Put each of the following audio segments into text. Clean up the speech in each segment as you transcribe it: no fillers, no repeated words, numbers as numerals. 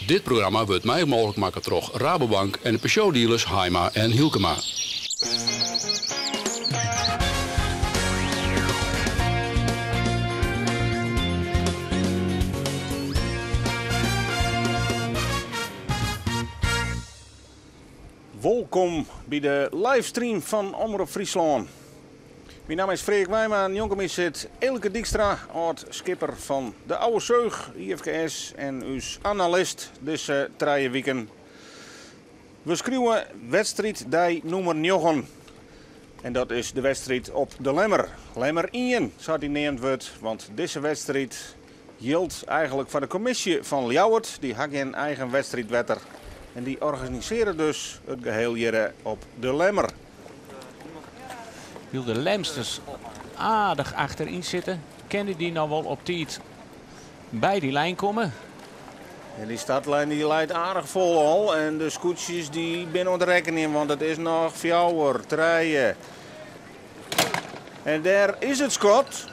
Dit programma wurdt mei mooglik makke troch Rabobank en de Peugeot-dealers Haaima en Hylkema. Wolkom by de livestream fan Omrop Fryslân. Myn namme is Freark Wijma, njonken my sit Eelke Dykstra, âld-skipper fan de Ouwe Seug, IFKS en ús analist dizze trije wiken. We skriuwe wedstriiddei nûmer njoggen en dat is de wedstriid op de Lemmer. Lemmer ien, sa't dy neamd wurdt, want dizze wedstriid jildt eigenlik foar de kommisje fan Ljouwert. Dy ha gjin eigen wedstriidwetter en dy organisearje dus it geheel hjirre op de Lemmer. Wil de Lemsters aardich achteryn sitte. Kinne dy noch wol op tiid by dy lijn komme? En dy startlijn dy leit aardich fol al en de skûtsjes dy binne oan it rekkenjen, want it is noch fjouwer, trije. En dêr is it skot.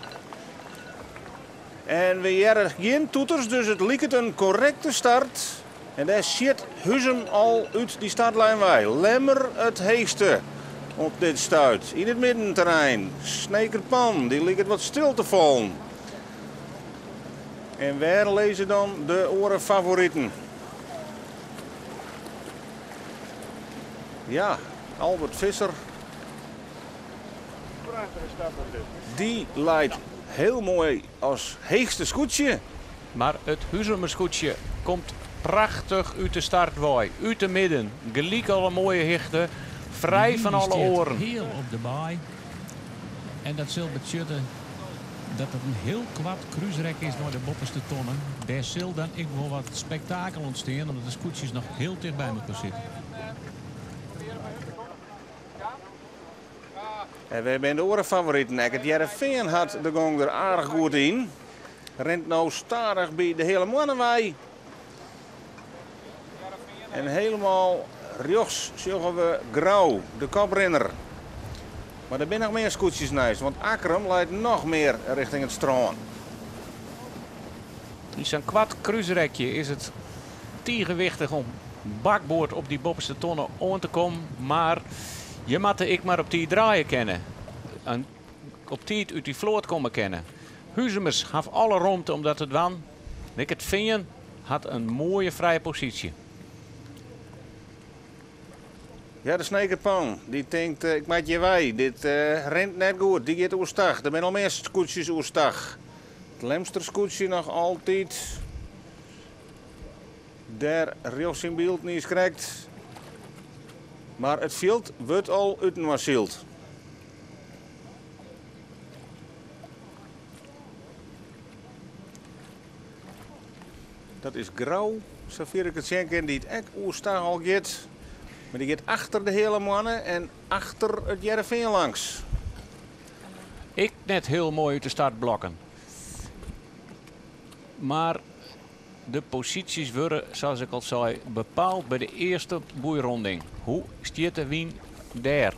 En we hearre gjin toeters, dus it liket in korrekte start. En dêr sjit Huzum al út dy startlijn wei. Lemmer it heechste op dit stuit. Yn it middenterrein. Snekerpan, dy liket wat stil te fallen. En wêr lizze dan de oare favoriten? Ja, Albert Visser. Dy leit hiel moai as heechste skûtsje. Mar it Huzumer skûtsje komt prachtich út de start wei. Út de midden, gelyk al in moaie hichte, De frij fan liny alle stiet oaren. hiel op de baai en dat sil betsjutte dat it in hiel koart krúsrek is nei de boppeste tonne. Dêr sil dan ek wol wat spektakel ûntstean omdat de skûtsjes noch hiel ticht by mekoar sitte. En wêr binne de oare favoriten? Ek it Hearrenfean hat de gong der aardich goed yn. Rint no stadich by de Heale Moanne wei. En helemaal rjochts sjogge we Grou, de koprinner. Mar der binne noch mear skûtsjes neist, want Akkrum leit noch mear richting it strân. Yn sa'n koart krúsrekje is it tige wichtich om bakboard op dy boppeste tonne oan te kommen, mar je moatte ek mar op tiid draaie kinne. En op tiid út dy float komme kinne. Huzumers hawwe alle romte om dat te dwaan. Ek it Fean hat in moaie frije posysje. Ja, de Snekerpan, dy tinkt, ik moat hjir wei, dit rint net goed. Dy giet oerstach. Der binne al mear skûtsjes oerstach. It Lemster skûtsje noch altyd dêr rjochts yn byld niiskrekt. Mar it fjild wurdt al útinoar syld. Dat is Grou, safier ik it sjen kin, dy't ek oerstach al giet. Mar dy giet achter de Heale Moanne en achter it Hearrenfean langs. Ek net hiel moai út de startblokken. Mar de posysjes wurde, sa as ik al sei, bepaald by de earste boeironding. Hoe stiet de wyn dêr?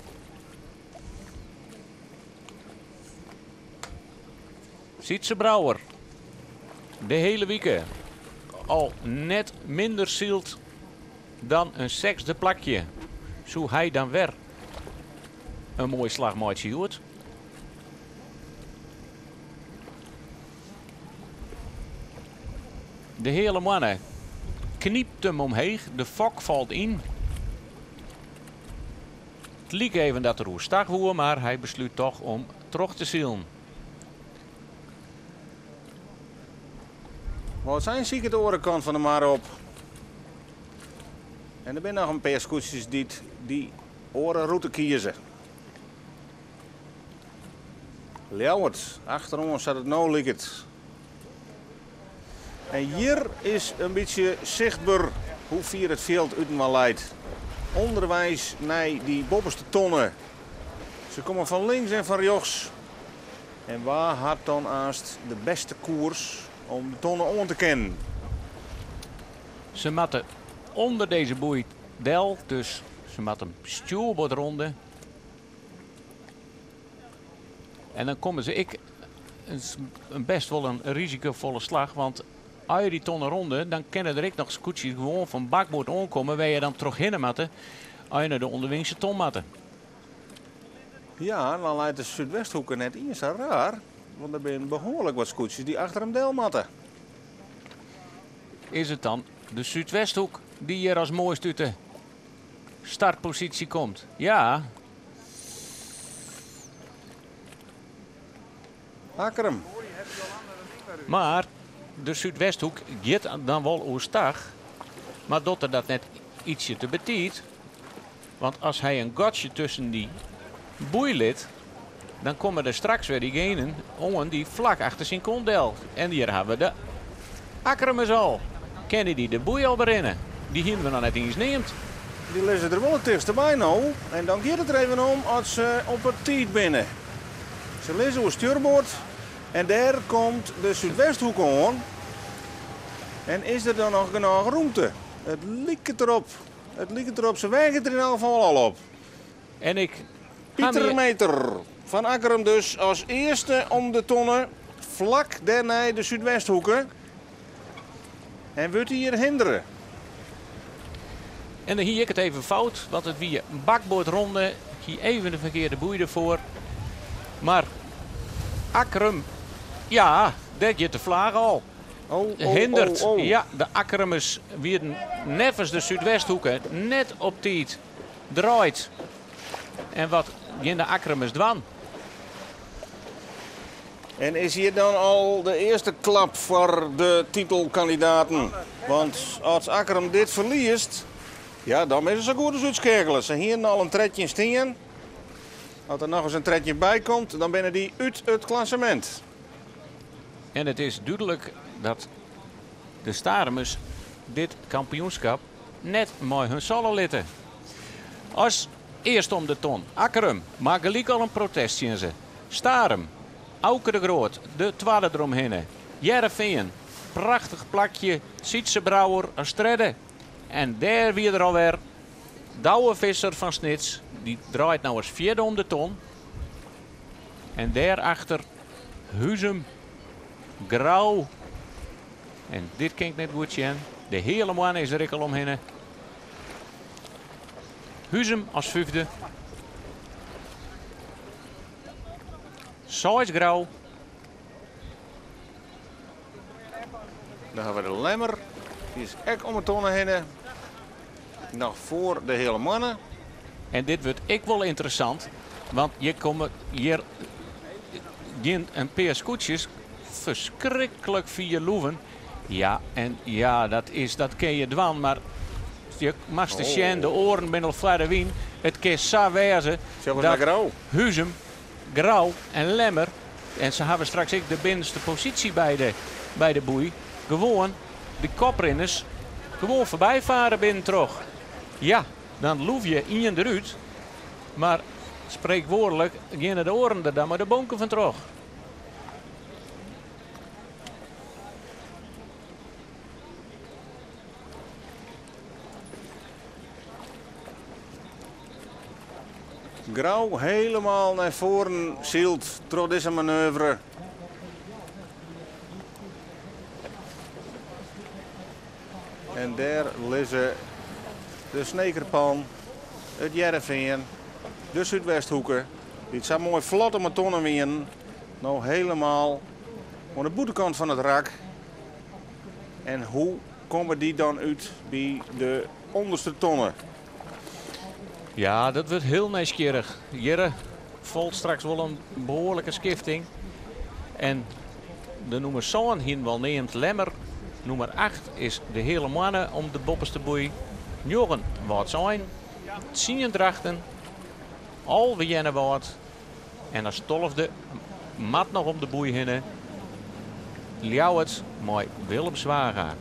Sytze Brouwer, de hiele wike al net minder syld dan in sechsde plakje. Soe hy dan wer in moai slach meitsje hjoed? De Heale Moanne knypt him omheech, de fok falt yn. It like even dat er oerstach woe, mar hy beslút toch om troch te silen. Wâldsein siket de oare kant fan de mar op. En der binne noch in pear skûtsjes dy't dy oare rûte kieze. Ljouwert achteroan sa't it no liket. En hjir is in bytsje sichtber hoe fier it fjild útinoar leit. Underweis nei dy boppeste tonne. Se komme fan links en fan rjochts. En wa hat dan aanst de bêste koers om de tonne oan te kinnen? Se moatte ûnder dizze boei del, dus se moatte him stjoerboard ronde. En dan komme se ek in bêst wol in risikofolle slach, want As je die tonne ronde, dan kinne der ek noch skûtsjes gewoan fan bakboard oankomme wêr je dan trochhinne moatte as je nei de ûnderwingse ton moatte. Ja, dan leit de Súdwesthoeke net iens sa raar, want der binne behoarlik wat skûtsjes dy't achter him del moatte. Is it dan de Súdwesthoek dy't hjir as moaist út de startposysje komt? Ja. Akkrum. Mar de Súdwesthoek giet dan wol oerstach, mar docht er dat net ytsje te betiid? Want as hy in gatsje tusken dy boei lit, dan komme der straks wer diegenen oan dy't flak achter syn kont del. En hjir hawwe we de Akkrumers al. Kinne dy de boei al berinne? Dy hiene we noch net iens neamd. Dy lizze der wol it tichtste by no. En dan giet it der even om oft se op 'e tiid binne. Se lizze oer stjurboard en dêr komt de Súdwesthoeke oan. En is der dan noch genôch rûmte? It liket derop. It liket derop. Se weagje der yn elk gefal al op. En ik ha Pieter my. Meter fan Akkrum dus as earste om de tonne, flak dêrnei de Súdwesthoeke. En wurdt hy hjir hindere. En dan hie ik it even fout, want it wie in bakboardronde. Ik hie even de ferkearde boei derfoar. Mar Akkrum, ja, dêr giet de flaach al. Oh, oh, Hindert. oh, oh. Ja, de Akkrumers wienen neffens de Súdwesthoeke net op tiid draaid. En wat gean de Akkrumers dwaan? En is hjir dan al de earste klap foar de titelkandidaten? Want as Akkrum dit ferliest, ja, dan binne se sa goed as útskeakele. Se hienen al in 13 stean. As der noch ris in 13 by komt, dan binne dy út it klassemint. En it is dúdlik dat de Starumers dit kampioenskap net mei hun salle litte. As earst om de ton Akkrum, mar gelyk al in protest tsjin se. Starum, Auke de Groot, de twadde deromhinne. Hearrenfean, prachtich plakje, Sytze Brouwer as tredde. En dêr wie der alwer Douwe Visser fan Snits, dy draait no as fjirde om de ton. En dêrachter Huzum, Grou. En dit kin ik net goed sjen. De Heale Moanne is der ek al omhinne. Huzum as fyfde. Seis Grou. Dan hawwe we de Lemmer. Dy is ek om 'e tonne hinne. Noch foar de Heale Moanne. En dit wurdt ek wol ynteressant, want hjir komme hjir gjin in pear skûtsjes ferskriklik fier loeven. Ja, en ja, dat is, dat kin je dwaan, mar je moatst te sjen, de oaren binne al foar de wyn. It kin sa wêze Sjoch ris dat nei Grou. Huzum, Grou en Lemmer, en se hawwe straks ek de binnenste posysje by de boei, gewoan de koprinners gewoan foarby fare binnentroch. Ja, dan loef je ien derút, mar spreekwoordelijk geane de oaren der dan mei de bonken fan troch. Grou helemaal nei foaren syld troch dizze manoeuvre. En dêr lizze de Snekerpan, it Hearrenfean, de Súdwesthoeke, dy't sa moai flot om 'e tonne wienen, no helemaal oan de bûtenkant fan it rak. En hoe komme dy dan út by de ûnderste tonne? Ja, dat wurdt hiel nijsgjirrich. Hjir falt straks wol in behoarlike skifting. En de nûmer sân hiene we al neamd, Lemmer. Nûmer acht is de Heale Moanne om de boppeste boei. Njoggen Wâldsein, tsien Drachten, 11 Earnewâld en as 12e moat noch om de boei hinne Ljouwert mei Willem Zwaga.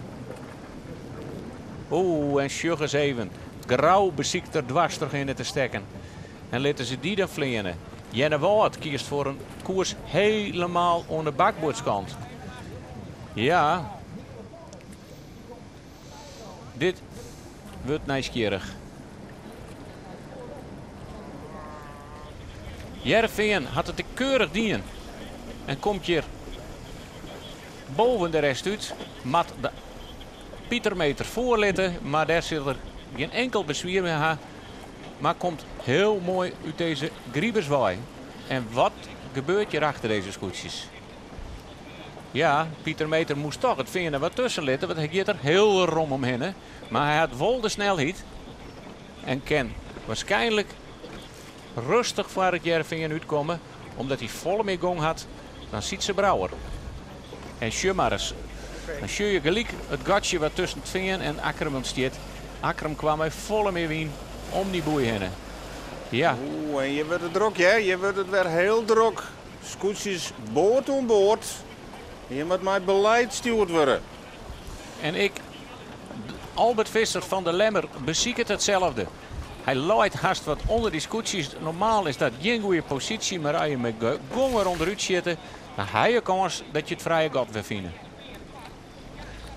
Oeh, en sjoch ris even. Grou besiket der dwars trochhinne te stekken. En litte se dy dan fleane. Earnewâld kiest foar in koers helemaal oan de bakboardskant. Ja, dit wurdt nijsgjirrich. Hearrenfean hat it keurich dien en komt hjir Boven de rest út. Moat de Pietermeter foarlitte, mar dêr sil er gjin inkel beswier mei ha. Mar komt hiel moai út dizze gribers wei. En wat gebeurt hjir achter dizze skûtsjes? Ja, Pietermeter moast toch it fean der wat tusken litte, want hy giet der hiel rom omhinne. Mar hy hat wol de snelheid en kin waarskynlik rêstich foar it Hearrenfean útkomme, omdat hy folle mear gong hat dan Sytze Brouwer. En sjoch mar ris, dan sjoch je gelyk it gatsje wat tusken it fean en Akkrum ûntstiet. Akkrum kwam mei folle mear wyn om dy boei hinne. Ja. Oeh, en hjir wurdt it drok, hear. Hjir wurdt it wer hiel drok. Skûtsjes board oan board. Hjir moat mei beleid stjoerd wurde. En ek Albert Visser fan de Lemmer besiket itselde. Hy leit hast wat ûnder dy skûtsjes. Normaal is dat gjin goede posysje, mar as je mei gong wer ûnderút sjitte, dan ha je kâns dat je it frije gat wer fine.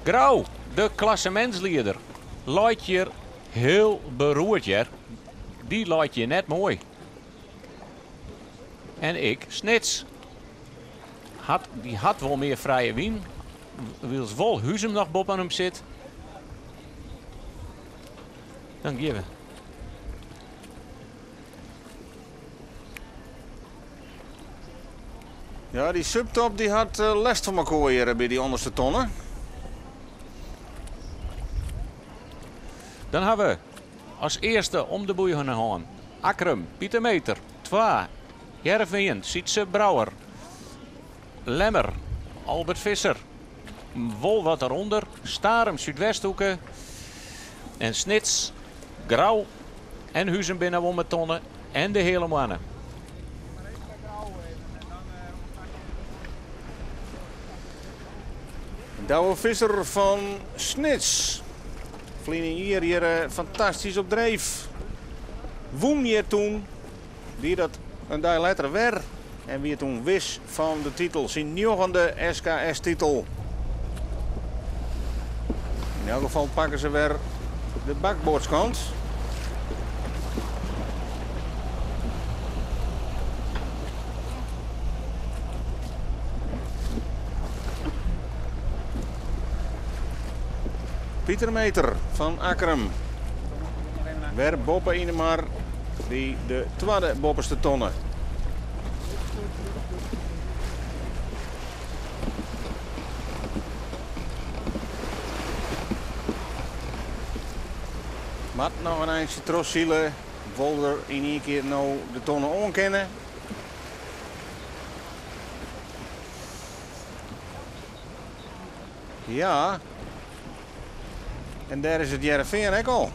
Grou, de klassemintslieder, leit hjir hiel beroerd, hear. Dy leit hjir net moai. En ek Snits hat, dy hat wol mear frije wyn, wylst wol Huzum noch boppe him sit. Dan gean we. Ja, dy subtop dy hat lêst fan mekoar hjir by dy ûnderste tonne. Dan ha we as earste om de boei hinne hân Akkrum, Pieter Meter, 2, Hearrenfean, Sytze Brouwer, Lemmer, Albert Visser, wol wat derûnder, Starum, Súdwesthoeke en Snits, Grou en Huzum binne wol mei tonne en de Heale Moanne. Douwe Visser fan Snits. Ferline jier hjir fantastysk op dreef. Wûn hjir toen, die dat in dei letter wer en wie toen wis fan de titel, syn njoggende SKS-titel. Yn elk gefal pakke se wer de bakboardskant. Pieter Meter fan Akkrum. Wer boppe yn de mar by de twadde boppeste tonne. Moat noch in eintsje trochsile, wol der yn ien kear no de tonne oan kinne. Ja, en dêr is it Hearrenfean ek al.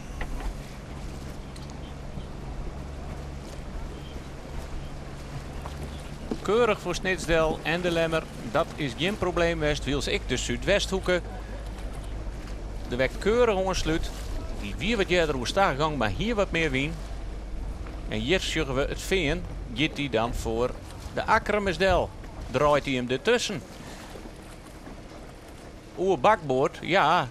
Keurich foar Snits del en de Lemmer. Dat is gjin probleem west, wylst ek de Súdwesthoeke der wer keurich oanslút. Dy wie wat earder oerstag gong, mar hie wat mear wyn. En hjir sjogge we it fean. Giet dy dan foar de Akkrumers del? Draait hy him dertusken? Oer bakboard, ja.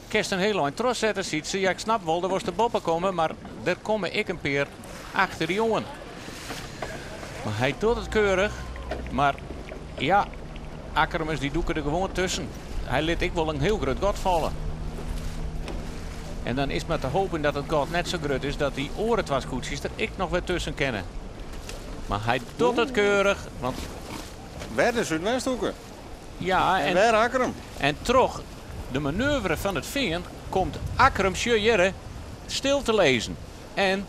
Kinst in hiel ein trochsette, Sytze. Ja, ik snap wol, der wolst der boppe komme, mar der komme ek in pear achter dy oan. Mar hy docht it keurich, mar ja, Akkrumers dy dûke der gewoan tusken. Hy lit ek wol in hiel grut gat falle. En dan is mar te hoopjen dat it gat net sa grut is dat dy oare twa skûtsjes der ek noch wer tusken kinne. Mar hy docht it keurich, want Wer de Súdwesthoeke. Ja, en wer Akkrum. En troch de manoeuvre fan it fean komt Akkrum, sjoch hjirre, stil te lizzen. En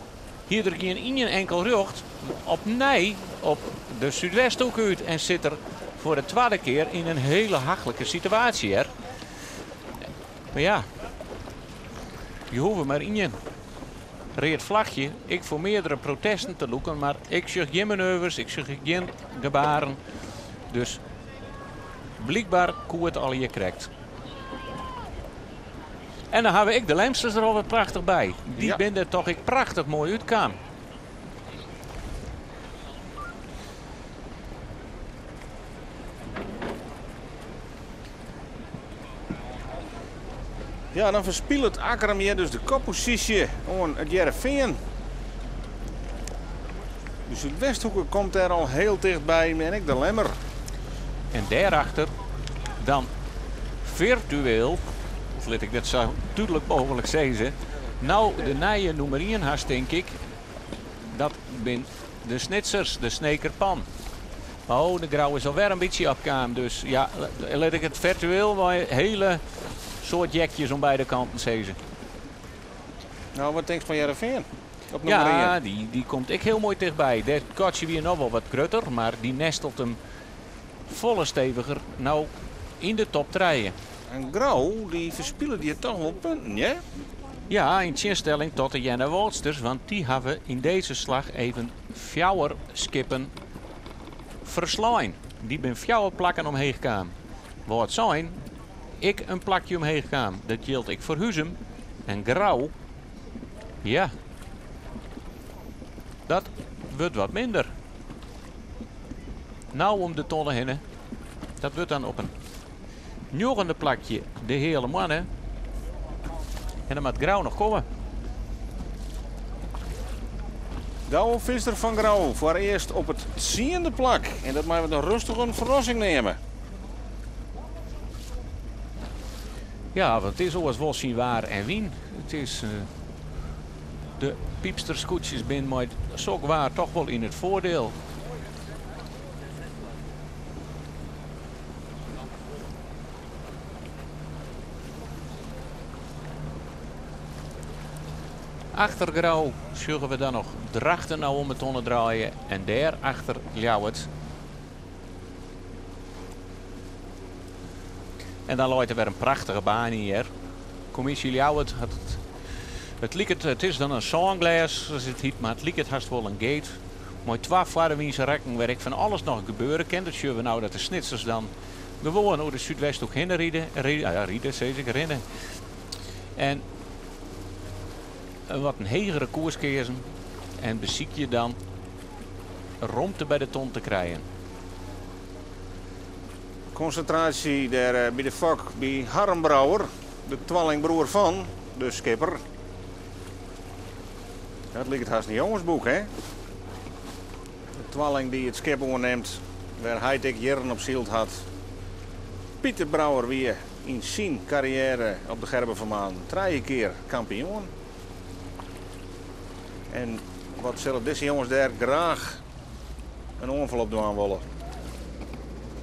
hie der gjin ien enkel rjocht opnij op de Súdwesthoeke út en sit er foar de twadde kear yn in hiele hachlike situaasje hear. Mar ja, je hoege mar ien read flachje ek foar meardere protesten te lûken, mar ik sjoch gjin manoeuvres, ik sjoch gjin gebaren. Dus blykber koe it allegear krekt. En dan hawwe ek de Lemsters der al wat prachtich by. Dy Ja. binne der toch ek prachtich moai útkaam. Ja, dan ferspilet Akkrum hjir dus de kopposysje oan it Hearrenfean. De Súdwesthoeke komt dêr al hiel tichtby en ek de Lemmer. En dêrachter Dan firtueel, of lit ik dat sa dúdlik mooglik sizze, no de nije nûmer ien hast tink ik, dat bin de Snitsers, de Sneker Pan. Oh, de Grou is alwer in bytsje opkaam, dus ja, lit ik it firtueel mei hele soad jekjes oan beide kanten sizze. No, wat tinkst fan Hearrenfean? Op nûmer Ja, ien. dy komt ek hiel moai tichtby. Dêr gatsje wie noch wol wat grutter, mar dy nestelt him folle steviger no yn de top trije. En Grou, dy ferspilet hjir toch wol punten, hè? Ja, yn tsjinstelling tot de Earnewâldsters, want dy hawwe yn dizze slach even fjouwer skippen ferslein. Dy binne fjouwer plakken omheech kaam. Wâldsein ek in plakje omheech kaam. Dat jildt ek foar Huzum en Grou. Ja, dat wurdt wat minder. Nou om de tonne hinne. Dat wurdt dan op in njoggende plakje de Heale Moanne. En dan moat Grou noch komme. Douwe Visser fan Grou foarearst op it tsiende plak. En dat meie we dan rêstich in ferrassing neame. Ja, want it is oars wol syn waar en wyn. It is, de Piipsterskûtsjes binne mei sok waar toch wol yn it foardiel. Achter Grou sjogge we dan noch Drachten no om 'e tonne draaien en dêr achter Ljouwert. En dan leit der wer in prachtige baan yn hjir. Kommisje Ljouwert hat it, it liket, it is dan in sânglês, sa it hyt, mar it liket hast wol in gate. Mei twa foarwynse rekken wêr ek fan alles noch gebeure kin. Dat sjogge we no dat de Snitsers dan gewoan oer de Súdwesthoek hinne ride. Ja, ride, sis ik, rinne. En wat in hegere koers keazen en besykje dan romte by de ton te krijen. Konsintraasje dêr by de fok by Harm Brouwer, de twallingbroer fan de skipper. Dat liket hast in jongesboek, hè? De twalling dy't it skip oernimt, wêr heit ek jierren op syld hat. Pieter Brouwer wie yn syn karriêre op de Gerben van Manen trije kear kampioen. En wat sille dizze jonges dêr graach in oanfal op dwaan wolle.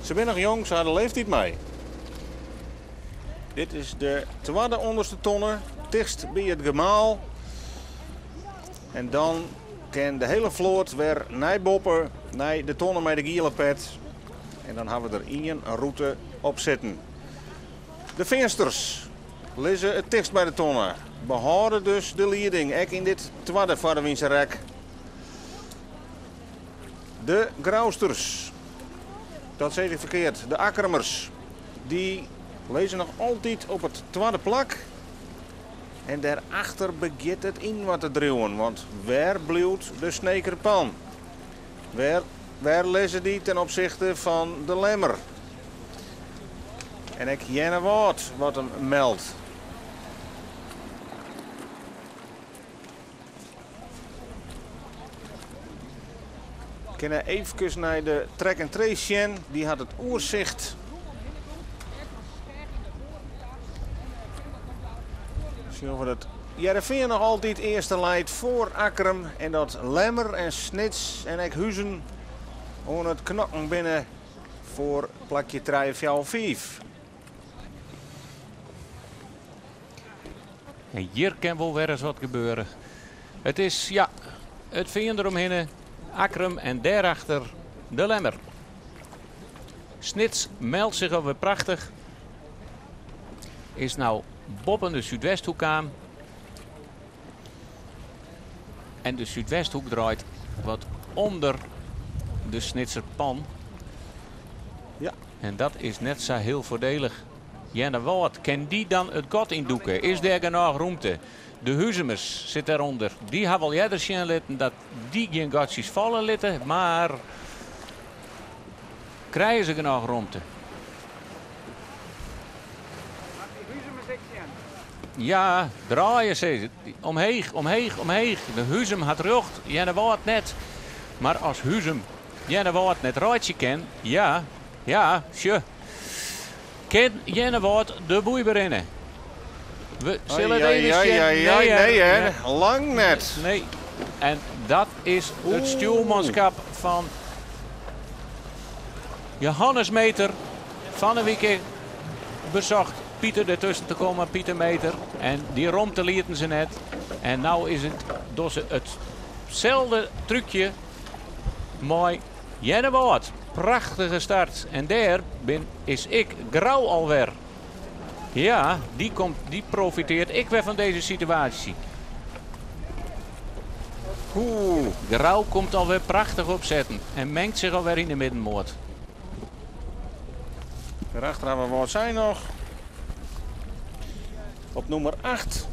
Se binne noch jong, se ha de leeftiid mei. Dit is de twadde ûnderste tonne, tichtst by it gemaal. En dan kin de hiele float wer nei boppe, nei de tonne mei de giele pet. En dan ha we der ien rûte op sitten. De Feansters lizze it tichtst by de tonne. Behâlde dus de lieding, ek yn dit twadde foarwynse rek. De Grousters, dat sis ik ferkeard, de Akkermers, dy lizze noch altyd op it twadde plak. En dêrachter begjint it yn wat te driuwen, want wêr bliuwt de Sneker Pan? Wêr lizze dy ten opsichte fan de Lemmer? En ek Earnewâld wat him meldt. Kinne eefkes nei de track and trace sjen. Dy hat it oersicht. Sjogge we dat Hearrenfean noch altyd earste leit foar Akkrum en dat Lemmer en Snits en ek Huzen oan it knokken binne foar plakje trije, fjouwer, fiif. En hjir kin wol wer ris wat gebeure. It is, ja, it Fean deromhinne, Akkrum en dêrachter de Lemmer. Snits meldt sich alwer prachtich. Is no boppen de Súdwesthoek kaam. En de Súdwesthoek draait wat ûnder de Snitser Pan. En dat is net sa hiel foardielich. Earnewâld, kin dy dan it gat yndûke? Is dêr genôch romte? De Huzumers sit dêrûnder. Dy ha al earder sjen litten dat dy gjin gatsjes falle litte, mar krije se genôch romte? Ja, draaie se. Omheech, omheech, omheech. De Huzum hat rjocht, Earnewâld net. Mar as Huzum Earnewâld net reitsje kin, ja, ja, sjoch. Kin Earnewâld de boei berinne? We sille it even sjen. Nee, nee, hè. Lang net. Nee. En dat is it stjoermanskap fan Johannes Meter. Fan 'e wike besocht Pieter dertusken te kommen, Pieter Meter. En dy romte lieten se net. En no is it, dogge se itselde trúkje mei Earnewâld. Prachtige start. En dêr bin, is ek Grou alwer. Ja, dy, komt, dy profitearret ek wer fan dizze situaasje. Oeh. Grou komt alwer prachtich opsetten en mengt sich alwer yn de middenmoat. Daarachter hawwe we Wâldsein noch. Op nûmer 8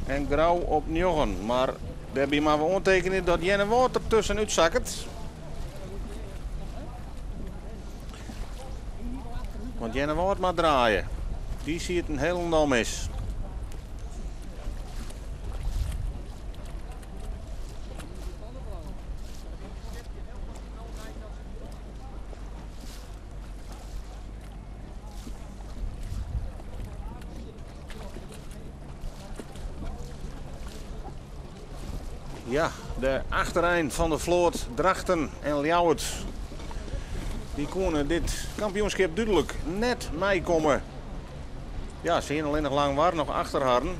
en Grou op 9. Mar dêrby moatte we oantekenje dat Earnewâld der tuskenút sakket. Want Earnewâld moat draaie. Dy sieten hielendal mis. Ja, de achterein fan de float Drachten en Ljouwert. Dy koene dit kampioenskip dúdlik net meikomme. Ja, se hiene allinnich Langwar noch achter harren.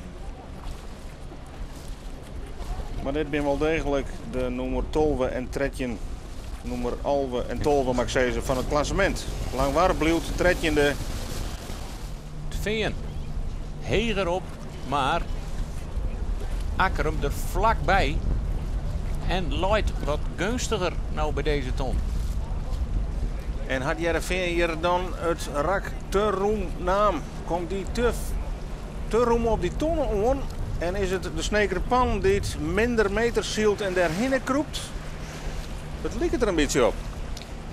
Mar dit binne wol deeglik de nûmer 12 en 13, nûmer 11 en 12 moat ik sizze, fan it klassemint. Langwar bliuwt trettjinde. It Fean heger op, mar Akkrum der flakby en leit wat geunstiger no by dizze ton. En hat Hearrenfean hjir dan it rak te rûm naam? Komt dy te, te rûm op dy tonne oan? En is it de Sneker Pan dy't minder meters sylt en dêrhinne krûpt? It liket der in bytsje op.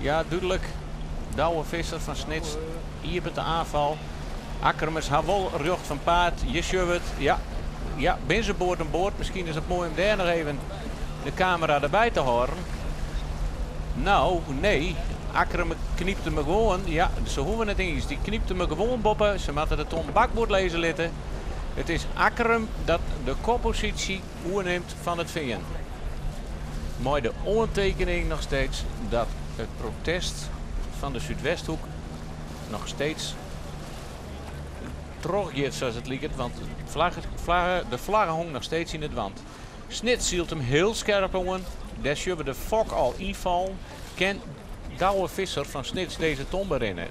Ja, dúdlik. Douwe Visser fan Snits iepenet de oanfal. Akkrumers ha wol rjocht fan paad. Je sjogge it. Ja, ja, binne se board oan board. Miskien is it moai om dêr noch even de kamera derby te hâlden. No, nee. Akkrum knypt him gewoan. Ja, se hoege net iens. Dy knypt him gewoan boppe. Se moatte de ton bakboard lizze litte. It is Akkrum dat de kopposysje oernimt fan it Fean. Mei de oantekening noch steeds dat it protest fan de Súdwesthoek noch steeds trochgiet sa as it liket, want de flagge hong noch steeds yn it want. Snits sylt him hiel skerp oan. Dêr sjogge we de fok al ynfallen. Kin Douwe Visser fan Snits dizze ton berinne?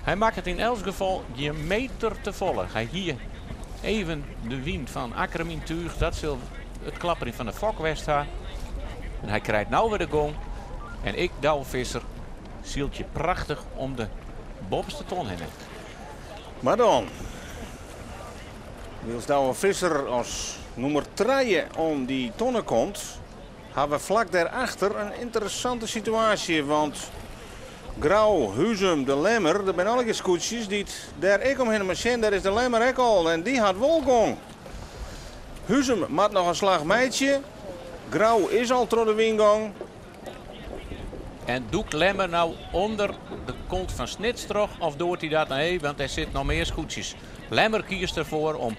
Hy makket yn elts gefal gjin meter te folle. Hy hie even de wyn fan Akkrum yn túch. Dat sil it klapperjen fan de fok west ha. En hy krijt no wer de gong. En ek Douwe Visser sylt je prachtich om de boppeste ton hinne. Mar dan, wylst Douwe Visser as nûmer trije om dy tonne komt, hawwe we flak dêrachter in ynteressante situaasje. Want Grou, Huzum, De Lemmer, der binne allegear skûtsjes dy't dêr ek omhinne mar sjen, dêr is De Lemmer ek al en dy hat wol gong. Huzum moat noch in slach meitsje. Grou is al troch de wyn gong. En dûkt Lemmer no ûnder de kont fan Snits troch of docht hy dat? Nee, want der sit noch mear skûtsjes. Lemmer kiest derfoar om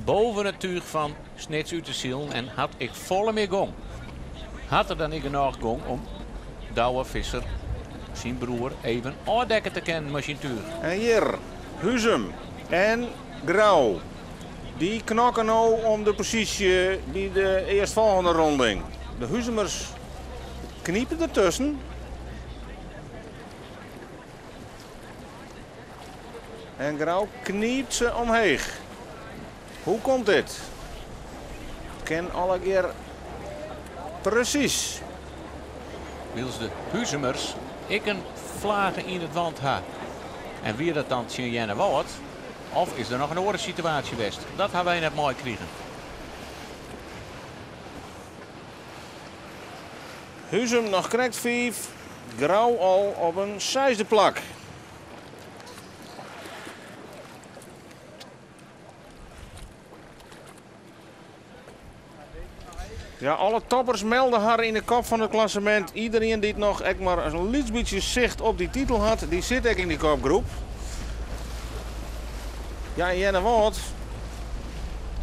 boven it túch fan Snits út te silen en hat ek folle mear gong. Hat er dan ek genôch gong om Douwe Visser, syn broer, even ôfdekke te kinnen mei syn túch? En hjir Huzum en Grou. Dy knokke no om de posysje by de earstfolgjende ronding. De Huzumers knipe dertusken. En Grou knypt se omheech. Hoe komt dit? Kin allegear presys. Wylst de Huzumers ek in flage yn it want ha. En wie dat dan tsjin Earnewâld? Of is der noch in oare situaasje west? Dat ha wy net meikrigen. Huzum noch krekt 5, Grou al op in seisde plak. Ja, alle toppers melde har yn de kop fan it klassemint. Iderien dy't noch ek mar in lyts bytsje sicht op dy titel hat, dy sit ek yn dy kopgroep. Ja, en Earnewâld,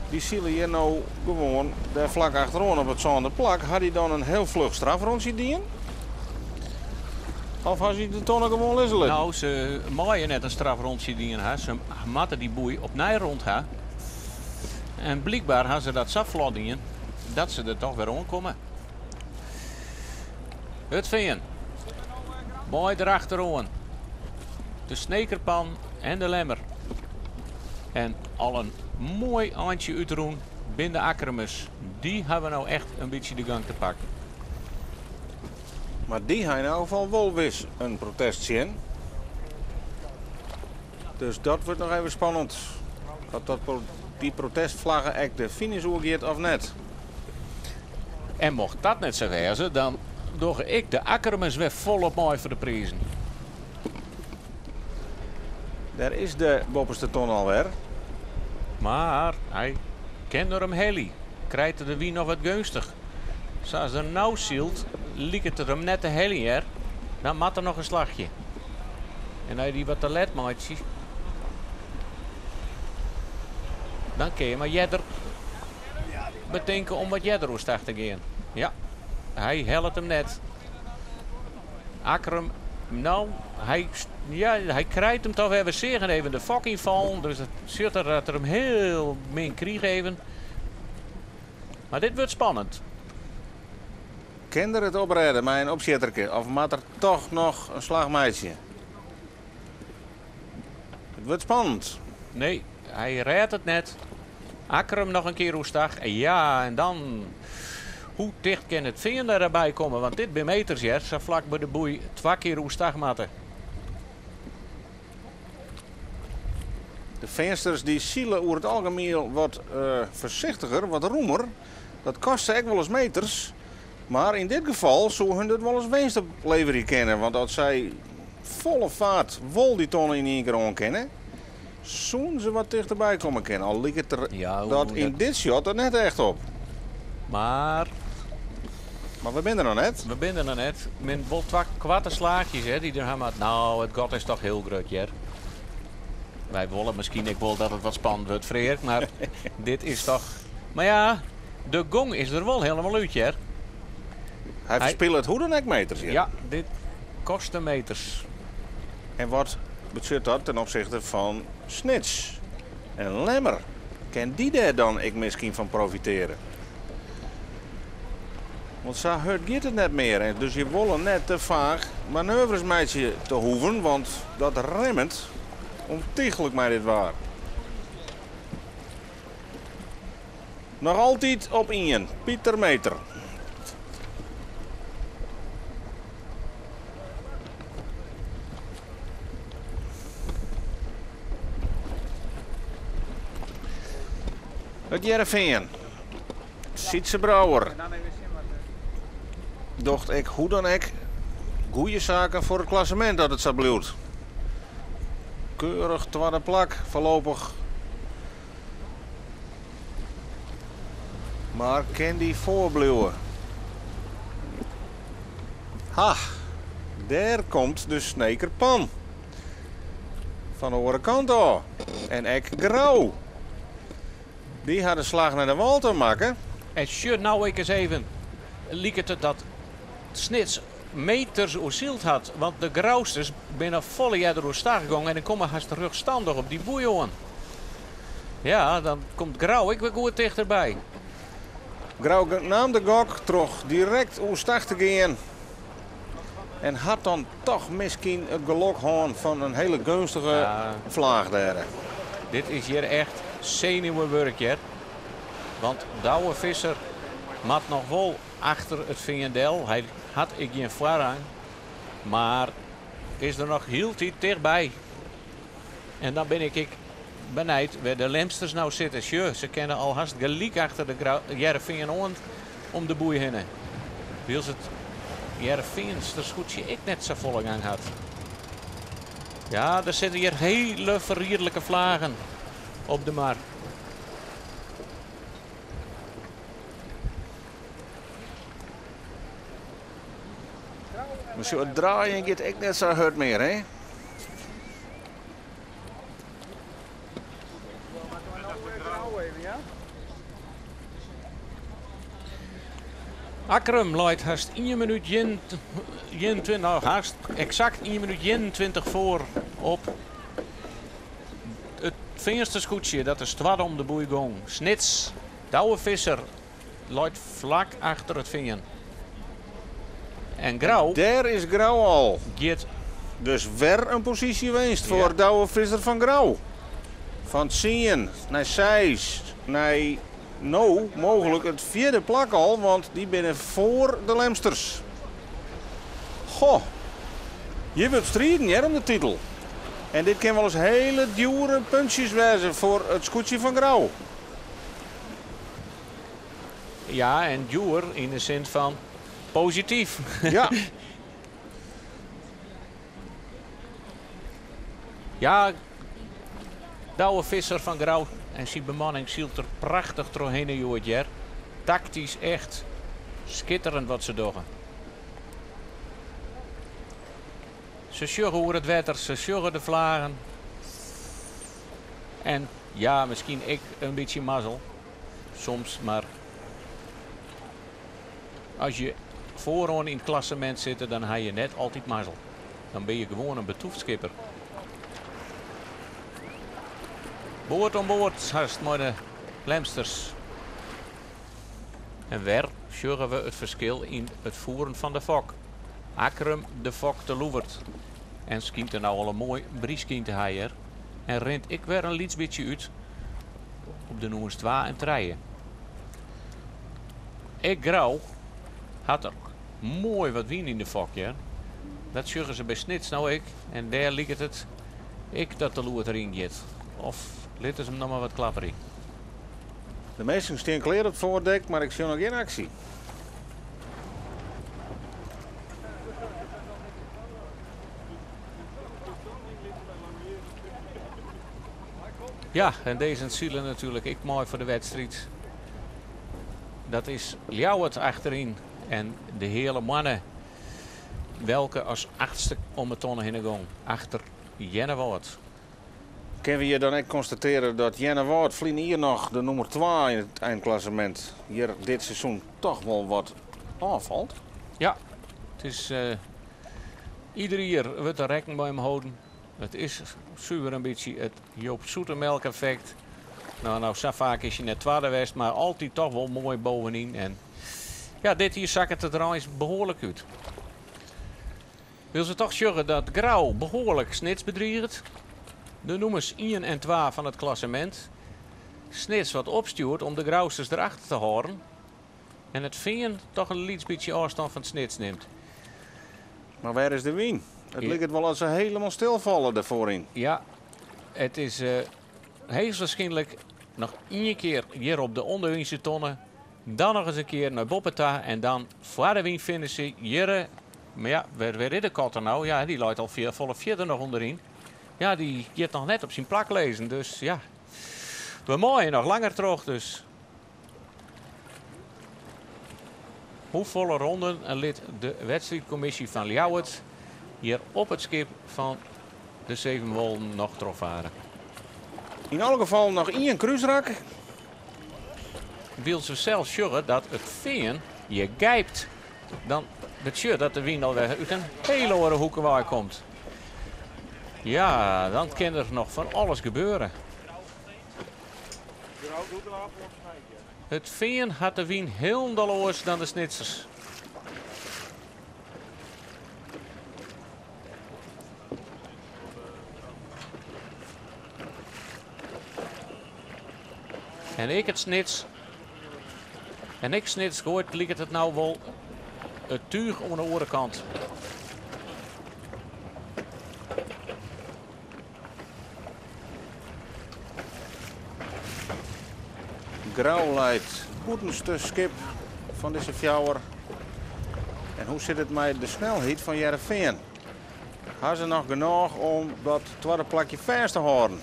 dy sile hjir no gewoan dêr flak achteroan op it sânde plak. Ha dy dan in hiel fluch strafrûntsje dien? Of ha sy de tonne gewoan lizze litten? No, se meie net in strafrûntsje dien ha. Se moatte dy boei opnij rûn ha. En blykber ha se dat sa flot dien dat se der toch wer oankomme. It Fean. Moai derachteroan. De Snekerpan en de Lemmer. En al in moai eintsje útrûn binne de Akkermers. Dy hawwe no echt in bytsje de gang te pakken. Mar dy ha yn elk gefal wol wis in protest tsjin. Dus dat wurdt noch even spannend. Oft dat dy protestflagge ek de finish oergiet of net. En mocht dat net sa wêze, dan dogge ek de Akkermers wer folop mei foar de prizen. Dêr is de boppeste ton alwer. Mar hy kin der him helje. Krijt er de wyn noch wat geunstich. Sa as er no sylt, liket er him net te heljen hear. Dan moat der noch in slachje. En as je dy wat te let meitsje, dan kinne je mar earder betinke om wat earder oerstach te gean. Ja, hy hellet him net. Akkrum, no, hy, ja, hy krijt him toch wer. We seagen even de fok ynfallen, dus it sjocht der dat er him hiel min krige even. Mar dit wurdt spannend. Kin er it oprêde mei in opsjitterke of moat er toch noch in slach meitsje? It wurdt spannend. Nee, hy rêdt it net. Akkrum noch in kear oerstach. Ja, en dan... Hoe ticht kin it Fean derby komme? Want dit binne meters, hear. Sa flak by de boei twa kear oerstach moatte. De Feansters dy sile oer it algemien wat foarsichtiger, wat rûmer. Dat koste ek wolris meters. Mar yn dit gefal soe hun dat wolris winst opleverje kinne. Want as sy folle faart wol dy tonne yn ien kear oan kinne, soenen se wat tichterby komme kinne. Al liket der Ja, hoe dat dat yn dit shot der net echt op. Mar Mar we binne der noch net. We binne der noch net. Min wol twa koarte slaachjes, hè, dy't der ha moat. No, it gat is toch hiel grut, hear. Wy wolle miskien ek wol dat it wat spannend wurdt, Freark, mar dit is toch... Mar ja, de gong is der wol helemaal út, hear. Hy ferspilet hoe dan ek meters, hear. Ja, dit koste meters. En wat betsjut dat ten opsichte fan Snits en Lemmer? Kin dy dêr dan ek miskien fan profiteare? Want sa hurd giet it net mear en dus je wolle net te faak manoeuvres meitsje te hoeven, want dat remmet ûntychlik mei dit waar. Noch altyd op ien, Pieter Meter. It Hearrenfean. Sytze Brouwer docht ek hoe dan ek goeie saken foar it klassemint dat it sa bliuwt. Keurich twadde plak foarlopich. Mar kin dy foarbliuwe? Ha, dêr komt de Snekerpan. Fan de oare kant ôf. En ek Grou. Dy ha de slach nei de wâl ta makke. En sjoch no ek ris even, liket it dat Snits meters oersyld hat, want de Grousters binne folle earder oerstach gongen en dan komme hast rjochtstandich op dy boei oan. Ja, dan komt Grou ek wer goed tichterby. Grou naam de gok troch direkt oerstach te gean en hat dan toch miskien it gelok hân fan in hiele geunstige flaach dêr. Dit is hjir echt senuwewurk, hear. Want Douwe Visser moat noch wol achter it Fean del. Hy hat ek gjin foarrang, mar is der noch hieltyd tichtby. En dan bin ik ek benijd wêr de Lemsters no sitte. Sjoch, se kinne al hast gelyk achter de Hearrenfean oan om de boei hinne. Wylst it Hearrenfeanster skûtsje ek net safolle gang hat. Ja, der sitte hjir hiele ferriedlike flagen op de mar. Mar sjoch, it draaien giet ek net sa hurd mear, hè? Akkrum leit hast ien minút 21, no hast eksakt ien minút 21 foar op it Feanster skûtsje dat as twadde om de boei gong. Snits, Douwe Visser leit flak achter it Fean. En Grou. Dêr is Grou al. Giet. Dus wer in posysjewinst foar Douwe Visser fan Grou. Fan tsien nei seis nei no mooglik it fjirde plak al, want dy binne foar de Lemsters. Goh, hjir wurdt striden hear om de titel. En dit kin wolris hele djoere puntsjes wêze foar it skûtsje fan Grou. Ja, en djoer yn de sin fan posityf. Ja. Ja, Douwe Visser fan Grou en syn bemanning sylt der prachtich trochhinne hjoed hear. Taktysk echt skitterend wat se dogge. Se sjogge oer it wetter, se sjogge de flagen. En ja, miskien ek in bytsje mazzel soms, mar as je foaroan yn it klassemint sitte, dan ha je net altyd mazzel. Dan bin je gewoan in betûft skipper. Board oan board hast mei de Lemsters. En wer sjogge we it ferskil yn it foeren fan de fok. Akkrum de fok te loeverd. En skynt der no al in moai bryske yn te ha hear. En rint ek wer in lyts bytsje út op de nûmers twa en trije. Ek Grou hat der moai wat wyn yn de fok hear. Dat sjogge se by Snits no ek. En dêr liket it ek dat de loed deryn giet. Of litte se him noch mar wat klapperje. De minsken stean klear op it foardek, mar ik sjoch noch gjin aksje. Ja, en dizze sile natuerlik ek mei foar de wedstriid. Dat is Ljouwert achteryn en de Heale Moanne, welke as achtste om 'e tonne hinne gong, achter Earnewâld. Kinne we hjir dan ek konstatearje dat Earnewâld ferline jier noch de nûmer twa yn it einklassemint hjir dit seizoen toch wol wat ôffalt? Ja, it is ieder jier wurdt der rekken mei him holden. It is suver in bytsje it Joop Zoetemelk effekt. No, no, sa faak is hy net twadde west, mar altyd toch wol moai bovenyn. En ja, dit jier sakket it der eins behoarlik út. Wil se toch sjogge dat Grou behoarlik Snits bedriget. De nûmers ien en twa fan it klassemint. Snits wat opstjoerd om de Grousters derachter te hâlden. En it Fean toch in lyts bytsje ôfstân fan Snits nimt. Mar wêr is de wyn? It liket wol as se hielendal stilfalle dêrfoar yn. Ja, it is heechstwaarskynlik noch ien kear hjir op de ûnderwynse tonne. Dan noch ris in kear nei boppe ta en dan foar de wyn finishe hjirre. Mar ja, wêr is de kotter no? Ja, dy leit al folle fierder noch ûnderyn. Ja, dy giet noch net op syn plak lizzen. Dus ja, we meie noch langer troch. Dus hoefolle ronden lit de wedstriidkommisje fan Ljouwert hjir op it skip fan de Sevenwolden noch trochfare? Yn alle gefallen noch ien krúsrak. Wylst we sels sjogge dat it Fean hjir gijpt, dan betsjut dat de wyn alwer út in hele oare hoeke wei komt. Ja, dan kin der noch fan alles gebeure. It Fean hat de wyn hielendal oars dan de Snitsers. En ek it Snits. En ek Snits goait liket it no wol it túch oan de oare kant. Grou leit bûtenste skip fan dizze fjouwer. En hoe sit it mei de snelheid fan Hearrenfean? Ha se noch genôch om dat twadde plakje fêst te hâlden?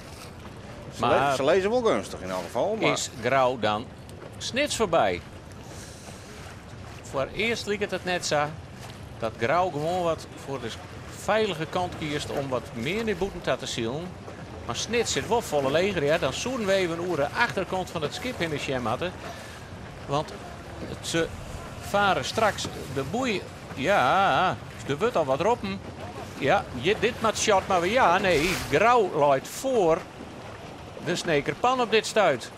Maar Se lizze wol geunstich yn elk gefal. Mar is Grou dan Snits foarby? Foarearst liket it net sa dat Grou gewoan wat foar de feilige kant kiest om wat mear nei bûten ta te silen. Mar Snits sit wol folle leger, ja. Dan soenen we even oer de achterkant fan it skip hinne sjen moatte. Want se Fare straks de boei. Ja, der wurdt al wat roppen. Ja, dit moat shot mar ja, nee, Grou leit foar de Sneker Pan op dit stuit.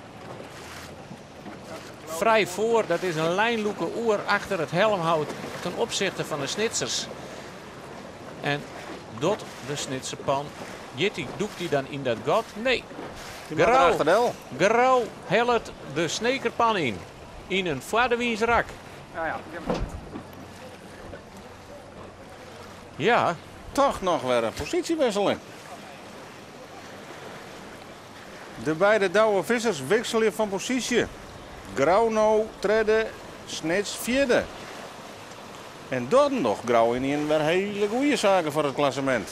Frij foar, dat is in lijnlûke oer achter it helmhout ten opzichte fan de Snitsers. En docht de Snitser Pan, giet dy, dûkt dy dan yn dat gat? Nee. Grou, Grou hellet de Sneker Pan yn. Yn in foardewynsrak. Ja. Toch noch wer in posysjewisseling. De beide Douwe Vissers wikselje fan posysje. Grou no tredde, Snits fjirde. En dan docht Grou ynienen wer hiele goede saken foar it klassemint.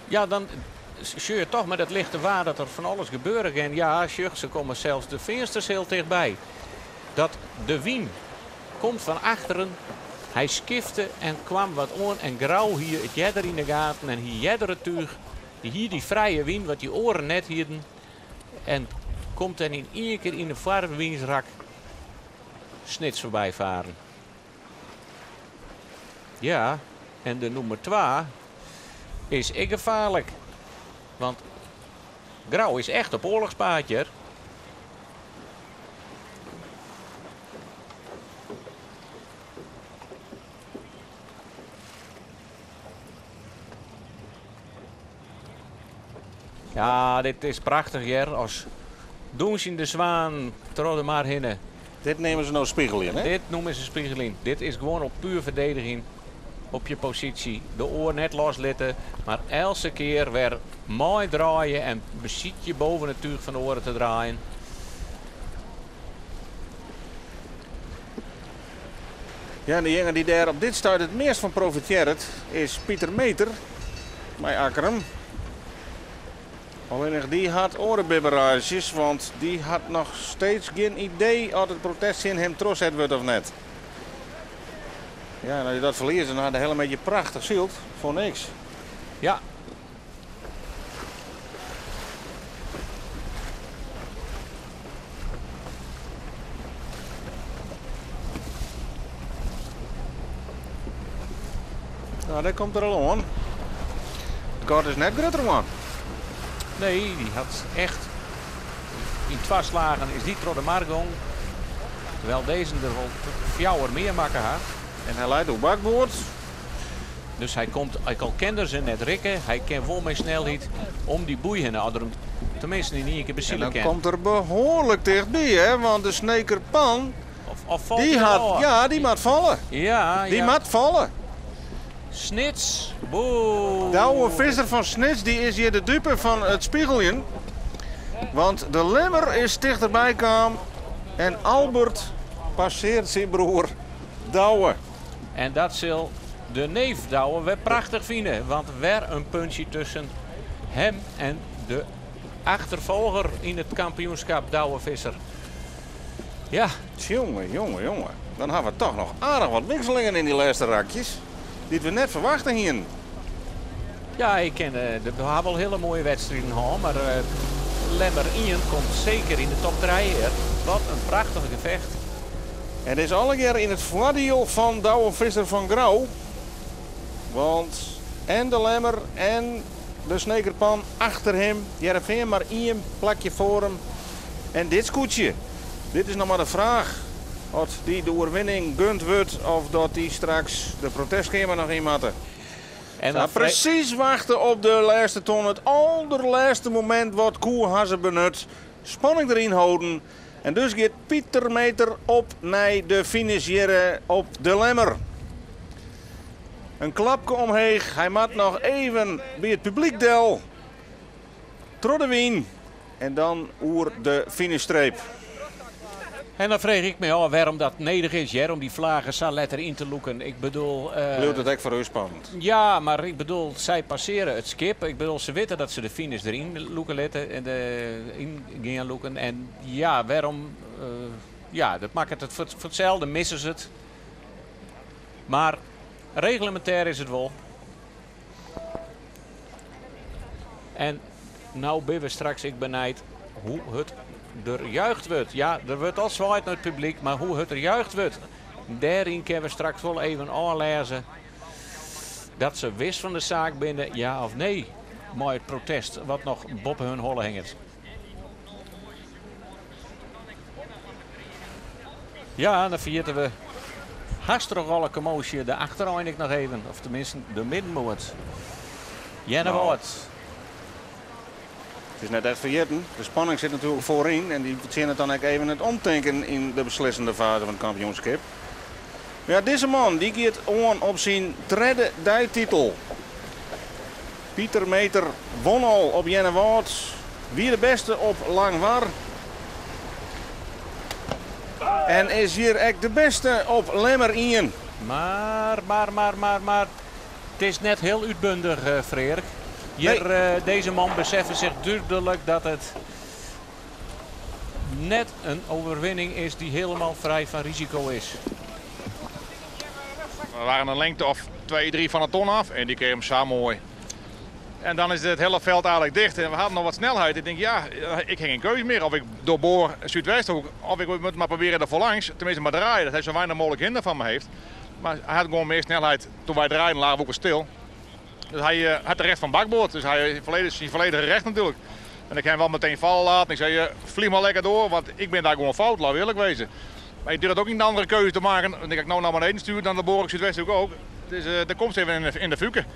Ja, dan sjoch je toch met it lichte waar dat der fan alles gebeure kin. Ja, sjoch, se komme sels de Feansters hiel tichtby. Dat de wyn komt fan achteren. Hy skifte en kwam wat oan en Grou hie it earder yn de gaten en hie earder it túch. Dy hie dy frije wyn wat dy oaren net hienen. En komt dan yn ien kear yn de foarwynsrak Snits foarby faren. Ja, en de nûmer twa is ek gefaarlik. Want Grou is echt op oarlochspaad hjir. Ja, dit is prachtich hear. As dûnsjende zwaan troch de mar hinne. Dit neame se no spigeljen, hè? Dit noeme se spigeljen. Dit is gewoan op puer ferdediging op je posysje. De oar net loslitte, mar elke kear wer meidraaie en besykje boven it túch fan de oare te draaien. Ja, en dejinge dy't dêr op dit stuit it meast fan profitearret is Pieter Meeter mei Akkrum. Allinnich dy hat oare bibberaasjes, want dy hat noch steeds gjin idee oft it protest tsjin him trochset wurdt of net. Ja, en as je dat ferlieze, dan hat de hiele middei prachtich syld foar niks. Ja. Nou, dêr komt er al oan. It gat is net grutter wurden. Nee, dy hat echt yn twa slagen is dy troch de mar gong. Terwijl dizze der wol fjouwer mear makke hat. En hy leit oer bakboard. Dus hy komt, ek al kin er se net rikke, hy kin wol mei snelheid om dy boei hinne, as er him teminsten yn ien kear En besile dan kin. komt er behoarlik tichtby, hè? Want de Sneker Pan, Of falt dy hy hat, ôf? ja, dy moat falle. Ja, Dy ja. moat falle. Snits. Boe. Douwe Visser fan Snits dy is hjir de dupe fan it spigeljen. Want de Lemmer is tichterby kaam en Albert passearret syn broer Douwe. En dat sil de neef Douwe wer prachtich fine. Want wer in puntsje tusken him en de achterfolger yn it kampioenskip Douwe Visser. Ja. Jonge, jonge, jonge. Dan ha we toch noch aardich wat wikselingen yn dy lêste rakjes. Dy't we net ferwachte hienen. Ja, ik ken, de, we ha wol hiele moaie wedstriden hân, mar Lemmer 1 komt seker yn de top 3 hier. Wat in prachtich gefecht. En it is allegear yn it foardiel fan Douwe Visser fan Grou. Want en de Lemmer en de Snekerpan achter him. Hearrenfean mar ien plakje foar him. En dit skûtsje, dit is noch mar de fraach. Oft dy de oerwinning gund wurdt of dat dy straks de protestkeamer noch yn moatte. En Ja, dan presys wachte op de lêste ton. It alderlêste momint wat koe ha se benut. Spanning deryn hâlden. En dus giet Pieter Meter op nei de finish hjir op de Lemmer. In klapke omheech. Hy moat noch even by it publyk del. Troch de wyn. En dan oer de finishstreep. En dan freegje ik my ôf wêrom dat nedich is, hear, om dy flaggen sa let deryn te lûken. Ik bedoel, Bliuwt it ek foar ús spannend? Ja, mar ik bedoel, sy passearje it skip. Ik bedoel, se witte dat se de finish deryn lûke litte en de yn gean lûken. En ja, wêrom? Ja, dat makket it foar itselde, misse se it. Mar reglemintêr is it wol. En no binne we straks ek benijd hoe't it der juicht wurdt. Ja, der wurdt al swaaid nei it publyk, mar hoe hurd der juicht wurdt, dêryn kinne we straks wol even ôflêze dat se wis fan de saak binne, ja of nee, mei it protest wat noch boppe hun holle hinget. Ja, dan ferjitte we hast troch alle kommoasje de achterein ek noch even. Of teminsten de middenmoat. Earnewâld. It is net echt ferjitten. De spanning sit natuerlik foaryn en dy fertsjinnet dan ek even it omtinken yn de beslissende faze fan it kampioenskip. Ja, dizze man dy giet oan op syn tredde deititel. Pieter Meeter won al op Earnewâld, wie de bêste op Langwar en is hjir ek de bêste op Lemmer ien. Mar, mar, mar, mar, mar, it is net hiel útbundich, Freark. Hjir, dizze man beseffe sich dúdlik dat it net in oerwinning is dy't hielendal frij fan risiko is. We waren een lengte of 2, 3 van de ton af en die kreeg hem zo mooi. En dan is het hele veld eigenlijk dicht en we hadden nog wat snelheid. Ik denk, ja, ik heb geen keuze meer. Of ik doorboor Zuidwesthoek of ik moet maar proberen er voorlangs. Tenminste maar draaien, dat hij zo weinig mogelijk hinder van me heeft. Maar hij had gewoon meer snelheid. Toen wij draaiden lagen we ook weer stil. Dus hij had de recht van bakboord. Dus hij volledig, zijn volledige recht natuurlijk. En ik heb hem wel meteen vallen laten. Ik zei, vlieg maar lekker door, want ik ben daar gewoon fout, laat eerlijk wezen. Maar ik durf het ook niet een andere keuze te maken. Want ik nou naar beneden stuur, dan de boor ik Zuidwesthoek ook. Dus daar komt ze even in de fuken.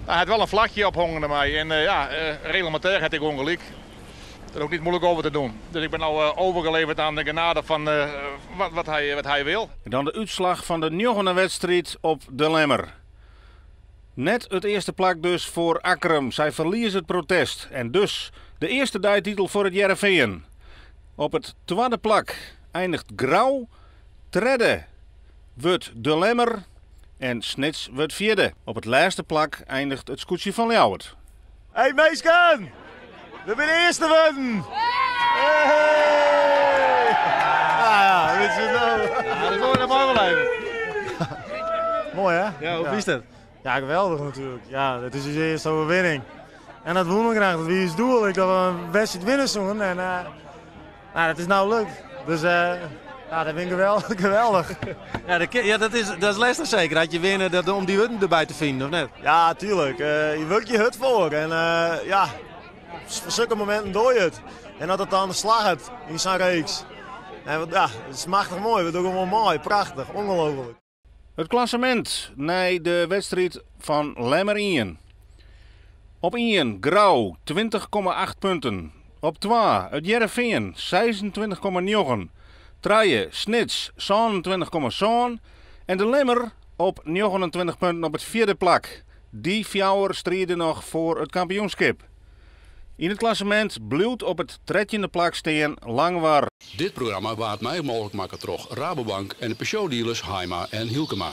Hij had wel een vlagje ophangen naar mij. En ja, reglementair had ik ongelijk. Dat is ook niet moeilijk over te doen. Dus ik ben nou overgeleverd aan de genade van wat hij wil. En dan de uitslag van de negende wedstrijd op de Lemmer. Net het eerste plak dus voor Akkrum. Zij verliezen het protest. En dus de eerste deititel voor het Hearrenfean. Op het tweede plak eindigt Grou. Tredde wordt de Lemmer. En Snits wordt vierde. Op het laatste plak eindigt het skûtsje fan Ljouwert. Hey minsken! We binne de earste wurden! Hey! Ja, dit is het nou. Ja, dat hoor je nog wel even. Mooi hè? Ja, hoe is dat? Ja, geweldig natuurlijk. Ja, dat is onze eerste overwinning. En dat willen we graag. Dat wie is doel. Ik dat we een wedstrijd winnen zoeken. En nou, dat is nou lukt. Dus ja, dat vind ik geweldig. Geweldig. Ja, dat is lastig zeker. Had je winnen dat, om die hutten erbij te vinden, of net? Ja, tuurlijk. Je werkt je hut voor. En ja, voor zulke momenten doe je het. En dat het dan de slag het in zo'n reeks. En wat, ja, het is machtig mooi. We doen gewoon mooi. Prachtig. Ongelooflijk. Het klassement na de wedstrijd van Lemmer 1. Op 1 Grou 20,8 punten. Op 2 het Hearrenfean 26,9. Trije Snits 27,7. En de Lemmer op 29 punten op het vierde plak. Die fjouwer strijden nog voor het kampioenschap. In het klassement bliuwt op het 13e plak steen Langwar. Dit programma waard mei mooglik makke troch Rabobank en de Peugeot-dealers Haima en Hielkema.